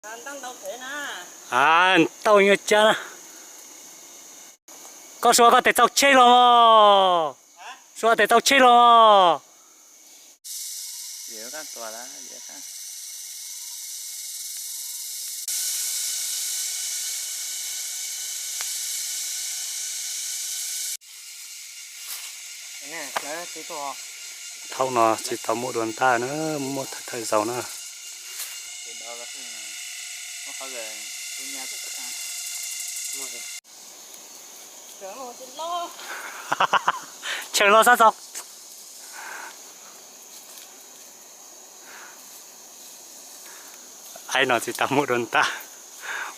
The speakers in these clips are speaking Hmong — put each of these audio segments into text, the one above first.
A, tau nyuag cab na. Koj suav koj tes txaus tsheb los mos. Suav tes txaus tsheb los mos. Thaum no tsis tau muaj dua ntaj na, muaj thawj thawj zaus na. Chaw los sab txog. Aib no tsis tau muaj dua ntaj,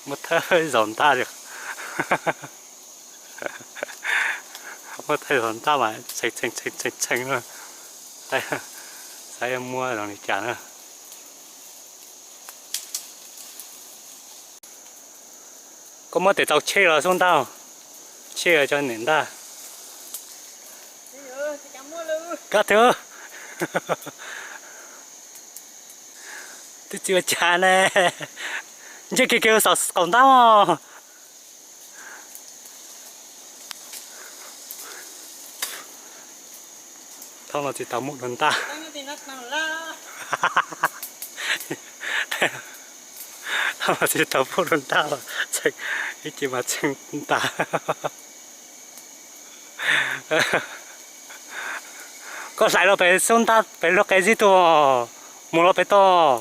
muaj thawj zaus ntaj li. Muaj thawj zaus ntaj mas tshee tshee tshee tshee na. Saib muaj zoo li cas na. Koj muab tes txaus tsheb los xub ntaj, tsheb cov niam ntaj. Kab twg? Twb tsis ua cas ne. Ntsej kiag kiag saum qaum ntab mog. Thaum no tsis tau muaj dua ntaj. Thaum no tsis tau muaj dua ntaj los tshee, ib ce mas tshee tas. Koj hlais los pem xub ntab pem luag qe zib tuaj, mus los pem toj.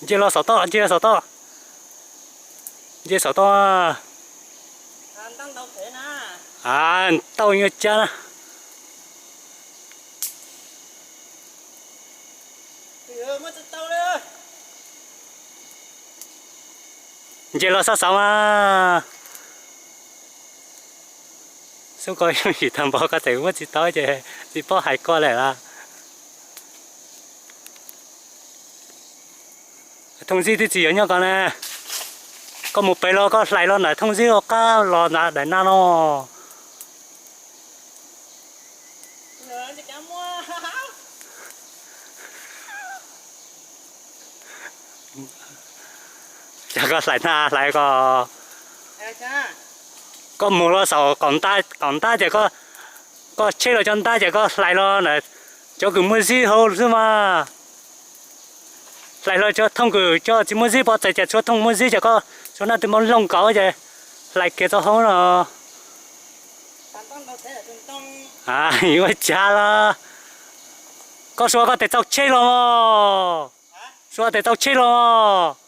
Nce los saum toj, nce los saum toj. Nce saum toj. A, tau nyuag cab na. Nce los sab saud mas. Xub koj yooj yim tag npaum koj tseem muab tsis tau ces tsis paub hais koj lawm las. Thooj zib twb tsis yuav nyob ko na. Koj mus pem los koj hlais los ntawm thooj zib ua qab los ntawm daim na no. Cas koj hlais na hlais ko. Koj mus los saum qaum ntab ces koj tsheb los cov ntab ces koj hlais los ntawm cov kws muaj zib hauv xwb mas. Hlais los cov thooj kws cov tsis muaj zib pov txais ces tshuav thooj muaj zib ces koj tshuav naj twb mob looj nkaus ces hlais kiag txoj hauv no. Yuav cas los. Koj suav koj tes txaus tsheb los mos. Suav tes txaus tsheb los mos.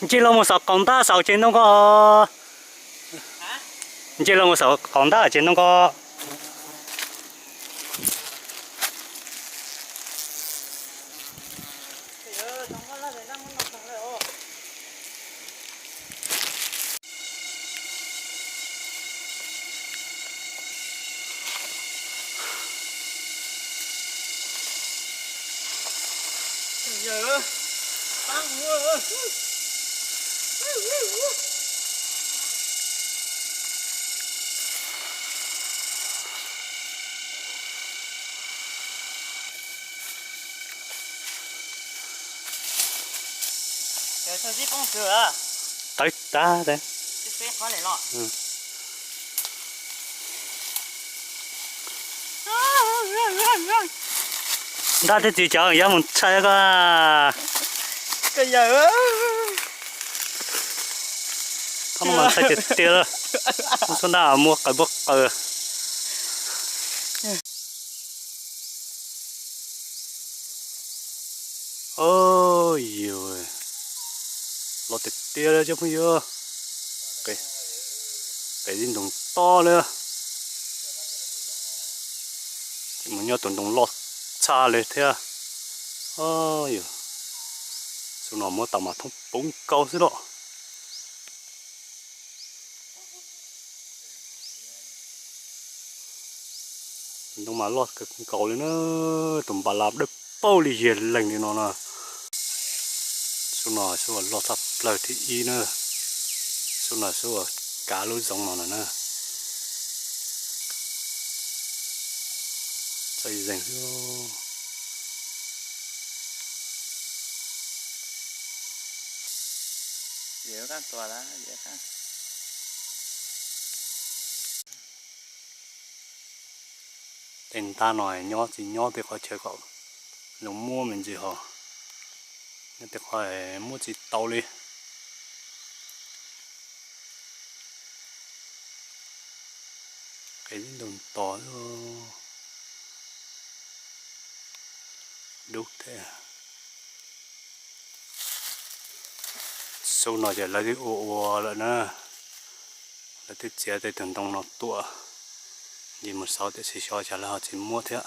Nce los mus saum qaum ntab saum tsev ntoo ko. Nce los mus saum qaum ntab tsev ntoo ko. Tawv tag. Ntab twb tsis cov yuav mus tshaj ko. Thaum no mas ntshai tiag tiag, xub ntab muaj qaws npuab qaws. Yog, los tiag tiag li cov phooj ywg, pem ib ntoo to li, mus nyob tus ntoo loj tshaj li thiab. Yog, xub no muab tau mas thoob poob nkaus xwb los. Ntoo mas loj kawg nkaus li na, tus npas las dawb paug li yag leeg li no na. Xub no xub uas loj tshaj plaws thib ib na, xub no xub uas kav lub zoov no na. Txaij zeeg xwb. Tej ntab no nyob tsis nyob tej qhov chaw kom zoo muab me ntsis ho, nyob tej qhov muab tsis tau li. Qe ib ntug tos dub thiab. Xub no ces lawv twb ua ua lawm na, lawv twb txiav tej tug ntoo no tuaj, nce mus xauv tiam sis xyov cas lawv ho tsis muab thiab.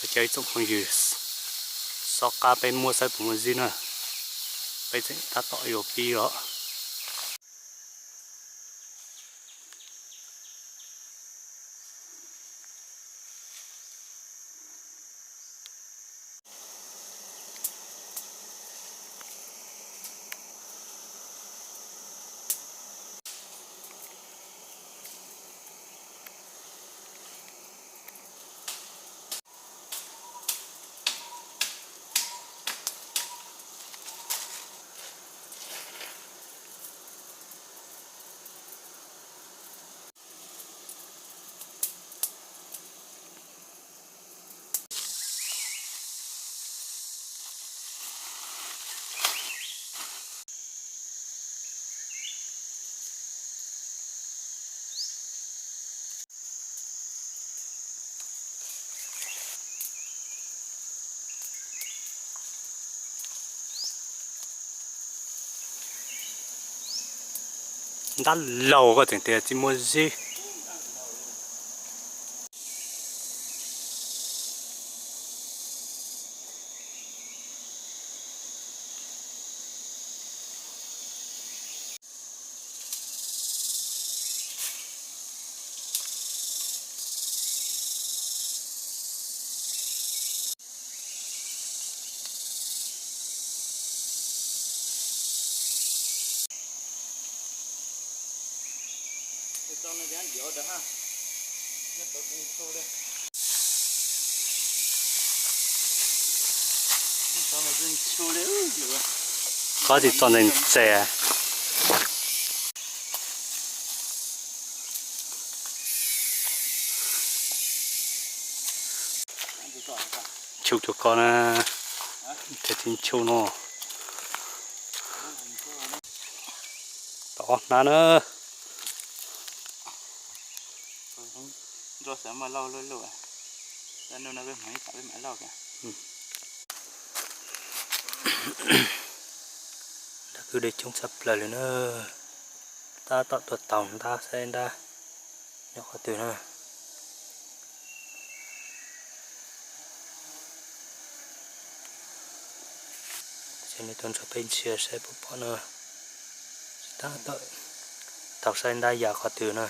Thov caw ib tsoom phooj ywg, sob qab peb muab saib puas muaj zib na, peb tseem tab tom yuav pib os. Ntab laug koj tseem tias tsis muaj zib. Qab tsis txog ntxees txes. Nchuj cuag ko na, tes tsis nchuj no. Tau ob hnab na. Nrab kwj dej coob tshaj plaws li na. Tab tom tuaj taug ntab saib nrab nyob qhov twg na. Ces nej tuaj nrog peb ntsia saib puas pom na. Tab tom taug saib nrab ya qhov twg na.